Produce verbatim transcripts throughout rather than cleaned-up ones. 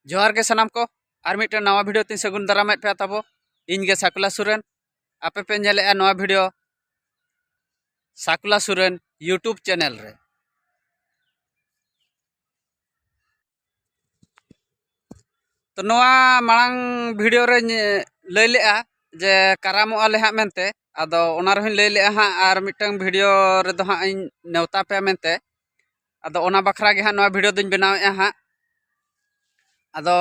ᱡᱚᱦᱟᱨ ᱜᱮ ᱥᱟᱱᱟᱢ ᱠᱚ, ᱟᱨ ᱢᱤᱫᱴᱮᱱ ᱱᱟᱣᱟ ᱵᱷᱤᱰᱤᱭᱳ ᱛᱤᱧ ᱥᱟᱹᱜᱩᱱ ᱫᱟᱨᱟᱢᱮᱫ ᱯᱮᱭᱟ ᱛᱟᱵᱚ᱾ ᱤᱧ ᱜᱮ ᱥᱟᱠᱩᱞᱟ ᱥᱩᱨᱮᱱ᱾ ᱟᱯᱮ ᱯᱮ ᱧᱮᱞᱮᱫᱼᱟ ᱱᱚᱣᱟ ᱵᱷᱤᱰᱤᱭᱳ ᱥᱟᱠᱩᱞᱟ ᱥᱩᱨᱮᱱ YouTube ᱪᱮᱱᱮᱞ ᱨᱮ᱾ ᱛᱚ, ᱱᱚᱣᱟ ᱢᱟᱲᱟᱝ ᱵᱷᱤᱰᱤᱭᱳ ᱨᱮᱧ ᱞᱟᱹᱭ ᱞᱮᱫᱼᱟ ᱡᱮ ᱠᱟᱨᱟᱢᱚᱜᱼᱟ ᱞᱮ ᱦᱟᱸᱜ ᱢᱮᱱᱛᱮ᱾ ᱟᱫᱚ ᱚᱱᱟ ᱨᱮᱦᱚᱸᱧ ᱞᱟᱹᱭ ᱞᱮᱫᱼᱟ ᱦᱟᱸᱜ, ᱟᱨ ᱢᱤᱫᱴᱟᱝ ᱵᱷᱤᱰᱤᱭᱳ ᱨᱮᱫᱚ ᱦᱟᱸᱜ ᱤᱧ ᱱᱮᱣᱛᱟ ᱯᱮᱭᱟ ᱢᱮᱱᱛᱮ᱾ ᱟᱫᱚ ᱚᱱᱟ ᱵᱟᱠᱷᱨᱟ ᱜᱮ ᱦᱟᱸᱜ ᱱᱚᱣᱟ ᱵᱷᱤᱰᱤᱭᱳ ᱫᱚᱧ ᱵᱮᱱᱟᱣᱮᱫᱼᱟ ᱦᱟᱸᱜ᱾ ᱟᱫᱚ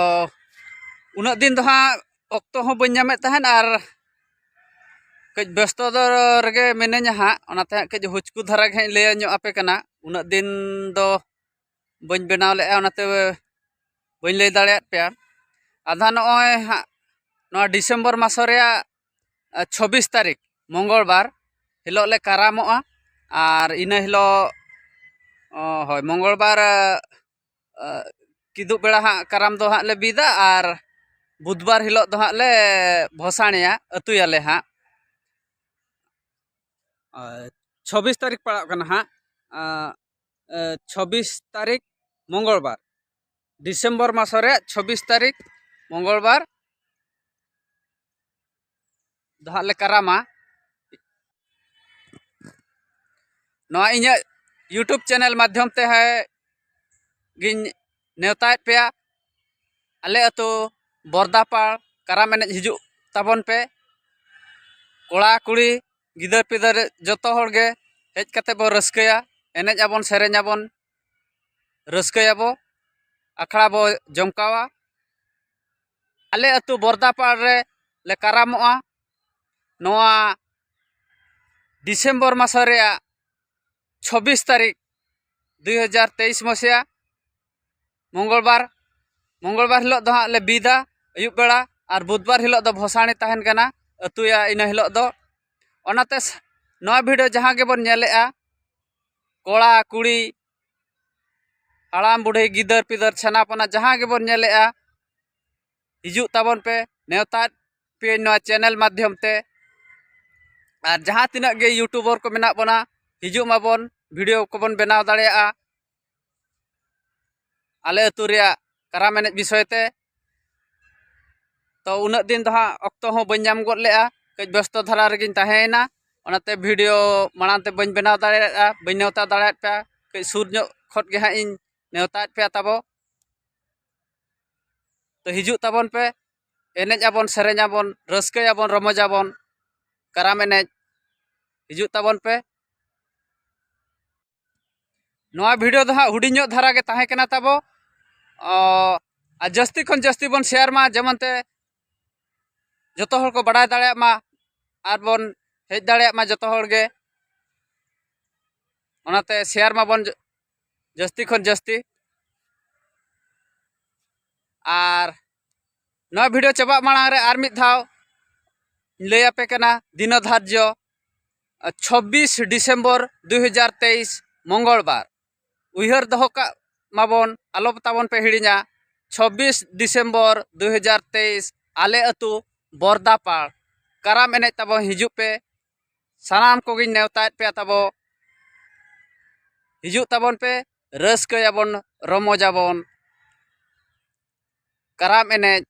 ᱩᱱᱟᱹᱜ ᱫᱤᱱ ᱫᱚ ᱦᱟᱸᱜ ᱚᱠᱛᱚ ᱦᱚᱸ ᱵᱟᱹᱧ ᱧᱟᱢᱮᱫ ᱛᱟᱦᱮᱸᱫ, ᱟᱨ ᱠᱟᱹᱡ ᱵᱮᱥᱛᱚ ᱫᱚ ᱨᱮᱜᱮ ᱢᱤᱱᱟᱹᱧᱟ ᱦᱟᱸᱜ, ᱚᱱᱟᱛᱮ ᱦᱟᱸᱜ ᱠᱟᱹᱡ ᱦᱩᱪᱠᱩ ᱫᱷᱟᱨᱟ ᱜᱮ ᱦᱟᱸᱜ ᱤᱧ ᱞᱟᱹᱭ ᱧᱚᱜ ᱟᱯᱮ ᱠᱟᱱᱟ᱾ ᱩᱱᱟᱹᱜ ᱫᱤᱱ ᱫᱚ ᱵᱟᱹᱧ ᱵᱮᱱᱟᱣ ᱞᱮᱫᱼᱟ, ᱚᱱᱟᱛᱮ ᱵᱟᱹᱧ ᱞᱟᱹᱭ ᱫᱟᱲᱮᱭᱟᱫ ᱯᱮᱭᱟ᱾ ᱟᱫᱚ ᱦᱟᱸᱜ ᱱᱚᱜᱼᱚᱭ ᱦᱟᱸᱜ ᱱᱚᱣᱟ ᱰᱤᱥᱮᱢᱵᱚᱨ ᱢᱟᱥ ᱨᱮᱭᱟᱜ, ᱟ, ᱪᱷᱚᱵᱵᱤᱥ ᱛᱟᱹᱨᱤᱠᱷ ᱢᱚᱝᱜᱚᱞ ᱵᱟᱨ ᱦᱤᱞᱳᱜ ᱞᱮ ᱠᱟᱨᱟᱢᱚᱜᱼᱟ᱾ ᱟᱨ ᱤᱱᱟᱹ ᱦᱤᱞᱳᱜ, ᱚ, ᱦᱳᱭ, ᱢᱚᱝᱜᱚᱞ ᱵᱟᱨ, ᱟ, ᱠᱤᱫᱩᱵ ᱵᱮᱲᱟ ᱦᱟᱸᱜ ᱠᱟᱨᱟᱢ ᱫᱚ ᱦᱟᱸᱜ ᱞᱮ ᱵᱤᱫᱟ, ᱟᱨ ᱵᱩᱫᱷᱵᱟᱨ ᱦᱤᱞᱳᱜ ᱫᱚ ᱦᱟᱸᱜ ᱞᱮ ᱵᱷᱚᱥᱟᱱᱮᱭᱟ, ᱟᱹᱛᱩᱭᱟᱞᱮ ᱦᱟᱸᱜ᱾ ᱟᱨ ᱪᱷᱚᱵᱵᱤᱥ ᱛᱟᱹᱨᱤᱠᱷ ᱯᱟᱲᱟᱜ ᱠᱟᱱᱟ ᱦᱟᱸᱜ, ᱟ, ᱟ, ᱪᱷᱚᱵᱵᱤᱥ ᱛᱟᱹᱨᱤᱠᱷ ᱢᱚᱝᱜᱚᱞ ᱵᱟᱨ, ᱰᱤᱥᱮᱢᱵᱚᱨ ᱢᱟᱥ ᱨᱮᱭᱟᱜ ᱪᱷᱚᱵᱵᱤᱥ ᱛᱟᱹᱨᱤᱠᱷ ᱢᱚᱝᱜᱚᱞ ᱵᱟᱨ ᱫᱚ ᱦᱟᱸᱜ ᱞᱮ ᱠᱟᱨᱟᱢᱟ᱾ ᱱᱚᱣᱟ ᱤᱧᱟᱹᱜ YouTube ᱪᱮᱱᱮᱞ ᱢᱟᱫᱽᱫᱷᱚᱢ ᱛᱮ ᱦᱟᱸᱜ ᱜᱤᱧ ᱱᱮᱣᱛᱟᱭᱮᱫ ᱯᱮᱭᱟ᱾ ᱟᱞᱮ ᱟᱹᱛᱩ ᱵᱚᱨᱫᱟᱯᱟᱲ ᱠᱟᱨᱟᱢ ᱮᱱᱮᱡ ᱦᱤᱡᱩᱜ ᱛᱟᱵᱚᱱ ᱯᱮ᱾ ᱠᱚᱲᱟ ᱠᱩᱲᱤ ᱜᱤᱫᱟᱹᱨ ᱯᱤᱫᱟᱹᱨ ᱡᱚᱛᱚ ᱦᱚᱲ ᱜᱮ ᱦᱮᱡ ᱠᱟᱛᱮ ᱵᱚ ᱨᱟᱹᱥᱠᱟᱹᱭᱟ, ᱮᱱᱮᱡ ᱟᱵᱚᱱ, ᱥᱮᱨᱮᱧ ᱟᱵᱚᱱ, ᱨᱟᱹᱥᱠᱟᱹᱭᱟᱵᱚ, ᱟᱠᱷᱲᱟ ᱵᱚ ᱡᱚᱢᱠᱟᱣᱟ᱾ ᱟᱞᱮ ᱟᱹᱛᱩ ᱵᱚᱨᱫᱟᱯᱟᱲ ᱨᱮ ᱞᱮ ᱠᱟᱨᱟᱢᱚᱜᱼᱟ᱾ ᱱᱚᱣᱟ ᱰᱤᱥᱮᱢᱵᱚᱨ ᱢᱟᱥ ᱨᱮᱭᱟᱜ ᱪᱷᱚᱵᱵᱤᱥ ᱛᱟᱹᱨᱤᱠᱷ ᱫᱩᱭ ᱦᱟᱡᱟᱨ ᱛᱮᱭᱤᱥ ᱢᱟᱥᱤᱭᱟ ᱢᱚᱝᱜᱚᱞ ᱵᱟᱨ᱾ ᱢᱚᱝᱜᱚᱞ ᱵᱟᱨ ᱦᱤᱞᱳᱜ ᱫᱚ ᱦᱟᱸᱜ ᱞᱮ ᱵᱤᱫᱟ ᱟᱹᱭᱩᱵ ᱵᱮᱲᱟ, ᱟᱨ ᱵᱩᱫᱷᱵᱟᱨ ᱦᱤᱞᱳᱜ ᱫᱚ ᱵᱷᱚᱥᱟᱬᱤ ᱛᱟᱦᱮᱱ ᱠᱟᱱᱟ ᱟᱹᱛᱩᱭᱟ ᱤᱱᱟᱹ ᱦᱤᱞᱳᱜ ᱫᱚ᱾ ᱚᱱᱟᱛᱮ ᱥ-, ᱱᱚᱣᱟ ᱵᱷᱤᱰᱤᱭᱳ ᱡᱟᱦᱟᱸ ᱜᱮᱵᱚᱱ ᱧᱮᱞᱮᱜᱼᱟ, ᱠᱚᱲᱟ ᱠᱩᱲᱤ, ᱦᱟᱲᱟᱢ ᱵᱩᱰᱷᱤ, ᱜᱤᱫᱟᱹᱨ ᱯᱤᱫᱟᱹᱨ, ᱪᱷᱟᱱᱟ ᱯᱚᱱᱟ ᱡᱟᱦᱟᱸ ᱜᱮᱵᱚᱱ ᱧᱮᱞᱮᱜᱼᱟ, ᱦᱤᱡᱩᱜ ᱛᱟᱵᱚᱱ ᱯᱮ, ᱱᱮᱣᱛᱟᱭᱮᱫ ᱯᱮᱭᱟᱹᱧ ᱱᱚᱣᱟ ᱪᱮᱱᱮᱞ ᱢᱟᱫᱽᱫᱷᱚᱢ ᱛᱮ᱾ ᱟᱨ ᱡᱟᱦᱟᱸ ᱛᱤᱱᱟᱹᱜ ᱜᱮ ᱭᱩᱴᱩᱵᱟᱨ ᱠᱚ ᱢᱮᱱᱟᱜ ᱵᱚᱱᱟ, ᱦᱤᱡᱩᱜ ᱢᱟᱵᱚᱱ, ᱵᱷᱤᱰᱤᱭᱳ ᱠᱚᱵᱚᱱ ᱵᱮᱱᱟᱣ ᱫᱟᱲᱮᱭᱟᱜᱼᱟ᱾ ᱟᱞᱮ ᱟᱹᱛᱩ ᱨᱮᱭᱟᱜ ᱠᱟᱨᱟᱢ ᱮᱱᱮᱡ ᱵᱤᱥᱚᱭ ᱛᱮ᱾ ᱛᱚ ᱩᱱᱟᱹᱜ ᱫᱤᱱ ᱫᱚ ᱦᱟᱸᱜ ᱚᱠᱛᱚ ᱦᱚᱸ ᱵᱟᱹᱧ ᱧᱟᱢ ᱜᱚᱫ ᱞᱮᱫᱼᱟ, ᱠᱟᱹᱡ ᱵᱮᱥᱛᱚ ᱫᱷᱟᱨᱟ ᱨᱮᱜᱮᱧ ᱛᱟᱦᱮᱸᱭᱮᱱᱟ᱾ ᱚᱱᱟᱛᱮ ᱵᱷᱤᱰᱤᱭᱳ ᱢᱟᱲᱟᱝ ᱛᱮ ᱵᱟᱹᱧ ᱵᱮᱱᱟᱣ ᱫᱟᱲᱮᱭᱟᱜᱼᱟ, ᱵᱟᱹᱧ ᱱᱮᱣᱛᱟ ᱫᱟᱲᱮᱭᱟᱫ ᱯᱮᱭᱟ᱾ ᱠᱟᱹᱡ ᱥᱩᱨ ᱧᱚᱜ ᱠᱷᱚᱱ ᱜᱮ ᱦᱟᱸᱜ ᱤᱧ ᱱᱮᱣᱛᱟᱭᱮᱫ ᱯᱮᱭᱟ ᱛᱟᱵᱚ᱾ ᱛᱚ ᱦᱤᱡᱩᱜ ᱛᱟᱵᱚᱱ ᱯᱮ, ᱮᱱᱮᱡ ᱟᱵᱚᱱ, ᱥᱮᱨᱮᱧ ᱟᱵᱚᱱ, ᱨᱟᱹᱥᱠᱟᱹᱭ ᱟᱵᱚᱱ, ᱨᱚᱢᱚᱡᱽ ᱟᱵᱚᱱ ᱠᱟᱨᱟᱢ ᱮᱱᱮᱡ᱾ ᱦᱤᱡᱩᱜ ᱛᱟᱵᱚᱱ ᱯᱮ᱾ ᱱᱚᱣᱟ ᱵᱷᱤᱰᱤᱭᱳ ᱫᱚ ᱦᱟᱸᱜ ᱦᱩᱰᱤᱧ ᱧᱚᱜ ᱫᱷᱟᱨᱟ ᱜᱮ ᱛᱟᱦᱮᱸ ᱠᱟᱱᱟ ᱛᱟᱵᱚ, ᱚ, ᱟᱨ ᱡᱟᱹᱥᱛᱤ ᱠᱷᱚᱱ ᱡᱟᱹᱥᱛᱤ ᱵᱚᱱ ᱥᱮᱭᱟᱨ ᱢᱟ, ᱡᱮᱢᱚᱱ ᱛᱮ ᱡᱚᱛᱚ ᱦᱚᱲ ᱠᱚ ᱵᱟᱰᱟᱭ ᱫᱟᱲᱮᱭᱟᱜ ᱢᱟ ᱟᱨ ᱵᱚᱱ ᱦᱮᱡ ᱫᱟᱲᱮᱭᱟᱜ ᱢᱟ ᱡᱚᱛᱚ ᱦᱚᱲ ᱜᱮ᱾ ᱚᱱᱟᱛᱮ ᱥᱮᱭᱟᱨ ᱢᱟᱵᱚᱱ ᱡᱟᱹᱥᱛᱤ ᱠᱷᱚᱱ ᱡᱟᱹᱥᱛᱤ᱾ ᱟᱨ ᱱᱚᱣᱟ ᱵᱷᱤᱰᱤᱭᱳ ᱪᱟᱵᱟᱜ ᱢᱟᱲᱟᱝ ᱨᱮ ᱟᱨ ᱢᱤᱫ ᱫᱷᱟᱣ ᱤᱧ ᱞᱟᱹᱭ ᱟᱯᱮ ᱠᱟᱱᱟ ᱫᱤᱱᱚ ᱫᱷᱟᱨᱡᱚ, ᱪᱷᱚᱵᱵᱤᱥ ᱰᱤᱥᱮᱢᱵᱚᱨ ᱫᱩ ᱦᱟᱡᱟᱨ ᱛᱮᱭᱤᱥ, ᱢᱚᱝᱜᱚᱞ ᱵᱟᱨ᱾ ᱩᱭᱦᱟᱹᱨ ᱫᱚᱦᱚ ᱠᱟᱜ ᱢᱟᱵᱚᱱ, ᱟᱞᱚ ᱛᱟᱵᱚᱱ ᱯᱮ ᱦᱤᱲᱤᱧᱟ, ᱪᱷᱚᱵᱵᱤᱥ ᱰᱤᱥᱮᱢᱵᱚᱨ ᱫᱩ ᱦᱟᱡᱟᱨ ᱛᱮᱭᱤᱥ, ᱟᱞᱮ ᱟᱹᱛᱩ ᱵᱚᱨᱫᱟᱯᱟᱲ ᱠᱟᱨᱟᱢ ᱮᱱᱮᱡ ᱛᱟᱵᱚᱱ ᱦᱤᱡᱩᱜ ᱯᱮ᱾ ᱥᱟᱱᱟᱢ ᱠᱚᱜᱮᱧ ᱱᱮᱣᱛᱟᱭᱮᱫ ᱯᱮᱭᱟ ᱛᱟᱵᱚ᱾ ᱦᱤᱡᱩᱜ ᱛᱟᱵᱚᱱ ᱯᱮ, ᱨᱟᱹᱥᱠᱟᱹᱭᱟᱵᱚᱱ, ᱨᱚᱢᱚᱡᱟᱵᱚᱱ ᱠᱟᱨᱟᱢ ᱮᱱᱮᱡ᱾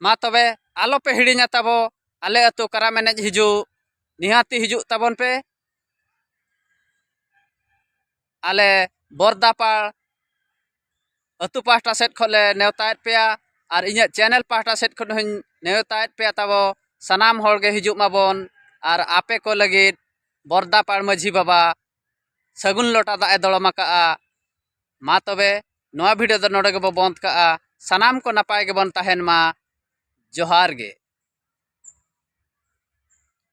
ᱢᱟ ᱛᱚᱵᱮ ᱟᱞᱚ ᱯᱮ ᱦᱤᱲᱤᱧᱟ ᱛᱟᱵᱚ, ᱟᱞᱮ ᱟᱹᱛᱩ ᱠᱟᱨᱟᱢ ᱮᱱᱮᱡ ᱦᱤᱡᱩᱜ, ᱱᱤᱦᱟᱹᱛᱤ ᱦᱤᱡᱩᱜ ᱛᱟᱵᱚᱱ ᱯᱮ᱾ ᱟᱞᱮ ᱵᱚᱨᱫᱟᱯᱟᱲ ᱟᱹᱛᱩ ᱯᱟᱦᱴᱟ ᱥᱮᱫ ᱠᱷᱚᱱ ᱞᱮ ᱱᱮᱣᱛᱟᱭᱮᱫ ᱯᱮᱭᱟ, ᱟᱨ ᱤᱧᱟᱹᱜ ᱪᱮᱱᱮᱞ ᱯᱟᱦᱴᱟ ᱥᱮᱫ ᱠᱷᱚᱱ ᱦᱚᱸᱧ ᱱᱮᱣᱛᱟᱭᱮᱫ ᱯᱮᱭᱟ ᱛᱟᱵᱚ᱾ ᱥᱟᱱᱟᱢ ᱦᱚᱲ ᱜᱮ ᱦᱤᱡᱩᱜ ᱢᱟᱵᱚᱱ, ᱟᱨ ᱟᱯᱮ ᱠᱚ ᱞᱟᱹᱜᱤᱫ ᱵᱚᱨᱫᱟᱯᱟᱲ ᱢᱟᱹᱡᱷᱤ ᱵᱟᱵᱟ ᱥᱟᱹᱜᱩᱱ ᱞᱚᱴᱟ ᱫᱟᱜ ᱮ ᱫᱚᱲᱚᱢ ᱟᱠᱟᱜᱼᱟ᱾ ᱢᱟ ᱛᱚᱵᱮ ᱱᱚᱣᱟ ᱵᱷᱤᱰᱤᱭᱳ ᱫᱚ ᱱᱚᱰᱮ ᱜᱮᱵᱚ ᱵᱚᱱᱫ ᱠᱟᱜᱼᱟ᱾ ᱥᱟᱱᱟᱢ ᱠᱚ ᱱᱟᱯᱟᱭ ᱜᱮᱵᱚᱱ ᱛᱟᱦᱮᱱ ᱢᱟ᱾ ᱡᱚᱦᱟᱨ ᱜᱮ᱾